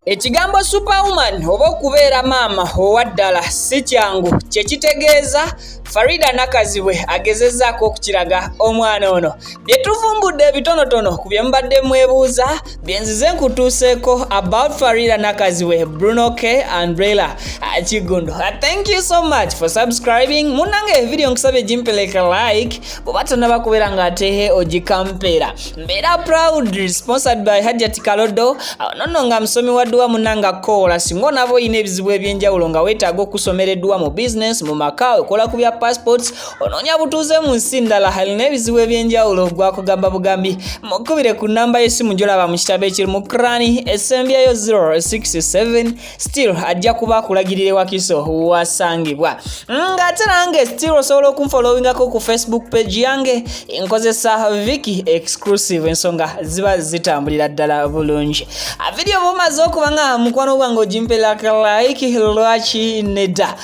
Ekigambo superwoman oba okubeera maama owa ddala si kyangu, kye kitegeeza Farida Nakazibwe agezezzaako okukiraga omwana ono. Bye tuvumbudde ebitonotono ku bye mubadde mwebuuza bye nzize nkutuuseeko about Farida Nakazibwe, Bruno K and Brela Kiggundu. Thank you so much for subscribing. Munnange video nkusabye gimpeleka like bw'oba tonnaba kubeera ng'ate ogikampeera. Mbeera proud sponsored by Hajjati Kalodo. Nonno nga musomi wa dduwa munnange akoola singa onaaba olina ebizibu eby'enjawulo nga weetaaga okusomera edduwa mu business, mu maka, okola ku bya passports, onoonya butuuze mu nsi ndala, alina ebizibu eby'enjawulo, gwakugamba bugambi mukubire ku nnamba y'essimu gy'olaba mu kitabo ekiri mu krani esembyayo 067. Still ajja kuba akulagirira ewakiso wasangibwa. Ng'ate nange still osobola okunfollowingako ku Facebook page yange, nkozesa Vicky Exclusive, ensonga ziba zitambulira ddala bulungi. Video bw'omaze okuba nga mukwano gwange ogimperako like, lwaki nedda?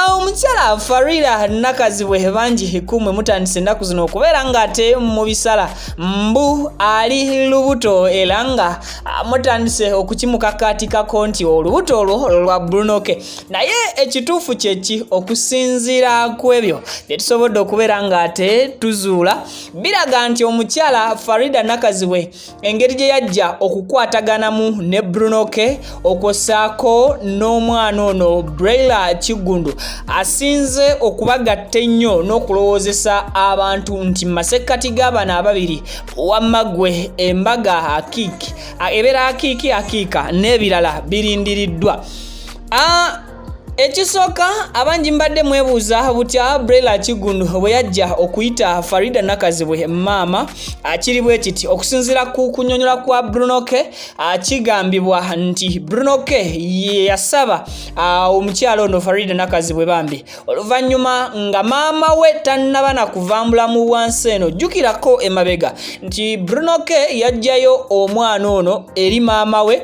Omukyala Farida Nakazibwe bangi kumwe mutandise ennaku zino okubeera ng'ate mu bisala mbu ali lubuto, era nga mutandise okukimukakaatikako nti olubuto olwo lwa Bruno K. Naye ekituufu kyeki? Okusinziira ku ebyo bye tusobodde okubeera ng'ate tuzuula, biraga nti omukyala Farida Nakazibwe engeri gye yajja okukwataganamu ne Bruno K okwosaako n'omwana ono Brela Kiggundu asinze okubagatta ennyo n'okulowoozesa abantu nti mu masekkati g'abano ababiri wamma ggwe embaga akiiki ebeera akiiki akiika n'ebirala birindiriddwa. Ekisooka, abangi mbadde mwebuuza butya Brela Kiggundu bwe yajja okuyita Farida Nakazibwe maama. Kiri bwe kiti: okusinziira ku kunnyonnyola kwa Bruno K, kigambibwa nti Bruno K ye yasaba omukyala ono Farida Nakazibwe bambi oluvannyuma nga maama we tannaba na kuva mu bulamu bwa nsi eno. Jjukirako emabega nti Bruno K yaggyayo omwana ono eri maama we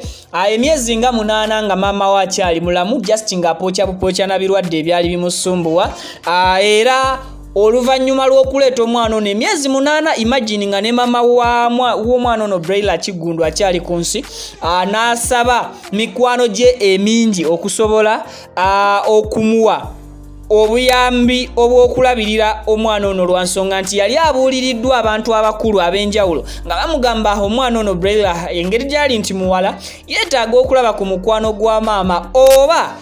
emyezi nga 8 nga maama we akyali mulamu, just ng'apookya bupookya na birwadde ebyali bimusumbuwa. Era oluvannyuma lw'okuleeta omwana ono emyezi 8, imagine, nga ne maama w'omwana ono Brela Kiggundu akyali ku nsi, n'asaba mikwano gye emingi okusobola okumuwa obuyambi obw'okulabirira omwana ono, lwa nsonga nti yali abuuliriddwa abantu abakulu ab'enjawulo nga bamugamba omwana ono Brela engeri gy'ali nti muwala yeetaaga okulaba ku mukwano gwa maama oba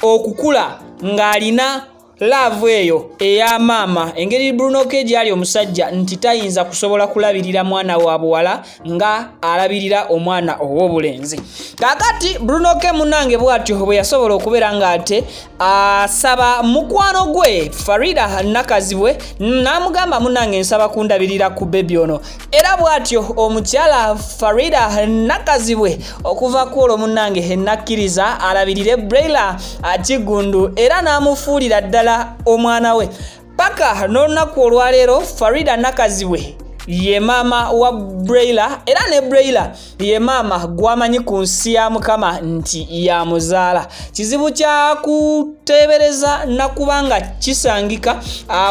okukula ng'alina love eyo eya maama, engeri Bruno K gyali omusajja nti tayinza kusobola kulabirira mwana wa buwala nga alabirira omwana ow'obulenzi. Kaakati Bruno K munnange bw'atyo bwe yasobola okubeera ng'ate asaba mukwano gwe Farida Nakazibwe n'amugamba, "Munnange, nsaba kundabirira ku baby ono." Era bw'atyo omukyala Farida Nakazibwe okuva ku olwo munnange nakkiriza alabirire Brela Kiggundu era n'amufuulira ddala omwana we paka n'olunaku olwaleero. Farida Nakazibwe ye maama wa Brela era ne Brela ye maama gw'amanyi ku nsi ya Mukama nti yamuzaala. Kizibu kya kuteebereza nakubanga kisangika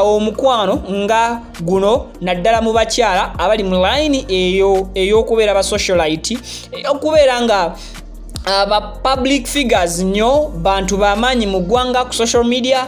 omukwano nga guno, naddala mu bakyala abali mu layini eyo ey'okubeera ba socialite, ey'okubeera nga aba public figures nnyo, bantu bamaanyi mu ggwanga ku social media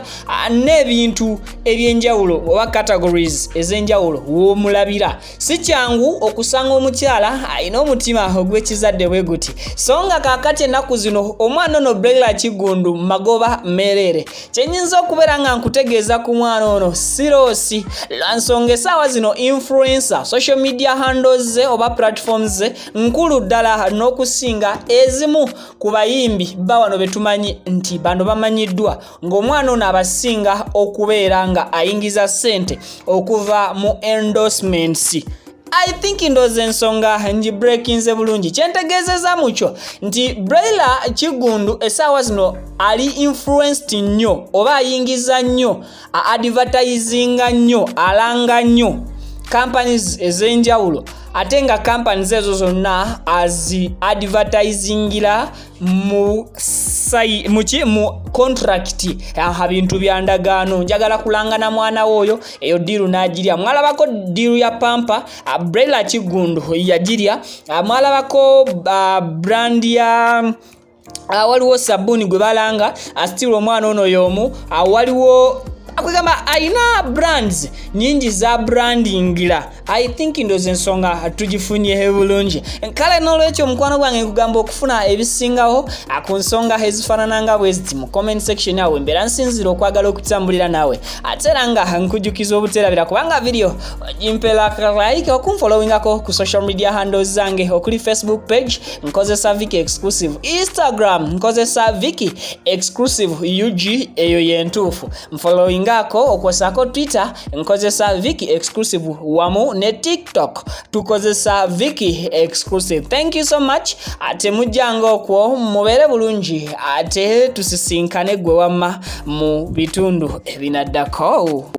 n'ebintu ebyenjawulo oba categories ez'enjawulo w'omulabira. Si kyangu okusanga omukyala alina omutima ogw'ekizadde bwe guti. So nga kaakati ennaku zino omwana ono Brela Kiggundu magoba meereere. Kyenyinza okubeera nga nkutegeeza ku mwana ono siroosi, lwa nsonga essaawa zino influencer, social media handles ze oba platforms ze nkulu ddala n'okusinga ezimu ku bayimbi bawano be tumanyi nti bano bamanyiddwa, ng'omwana ono abasinga okubeera nga ayingiza ssente okuva mu endorsements. I think ndowooza ensonga ngibreakinze bulungi. Kyentegeezeza mukyo nti Brela Kiggundu essaawa zino ali influenced nnyo oba ayingiza nnyo, advertisinga nnyo, alanga nnyo Companies ez'enjawulo, ate nga companies ezo zonna azi advertisingira mu muki, mu contract, bintu bya ndagaano. Njagala kulanga na mwana we oyo, eyo deal n'agirya. Mwalabako deal ya Pampers, Brenda Kiggundu yagirya. Mwalabako brand ya waliwo sabbuuni gwe balanga, still omwana ono y'omu. Waliwo akugamba ayina brands nyingi za brandingira. I think ndoza ensonga tugifunye bulungi. Kale n'olwekyo, omukwano gwange, nkugamba okufuna ebisingawo ku nsonga ezifaanana nga bwe ziti, mu comment section awo embeera nsinzira okwagala okutambulira naawe. Ate era nga nkujjukiza obuteerabira, kubanga video gimpera like, okunfollowingako ku social media handles zange okuli Facebook page nkozesa Vicky Exclusive, Instagram nkozesa Vicky Exclusive UG, eyo yentuufu, nfollowingako. Okwosaako Twitter nkozesa Vicky Exclusive, wamu ne TikTok tukozesa Vicky Exclusive. Thank you so much. Ate mujjanga okwo, mubeere bulungi, ate tusisinkane gwe wamma mu bitundu ebinaddako.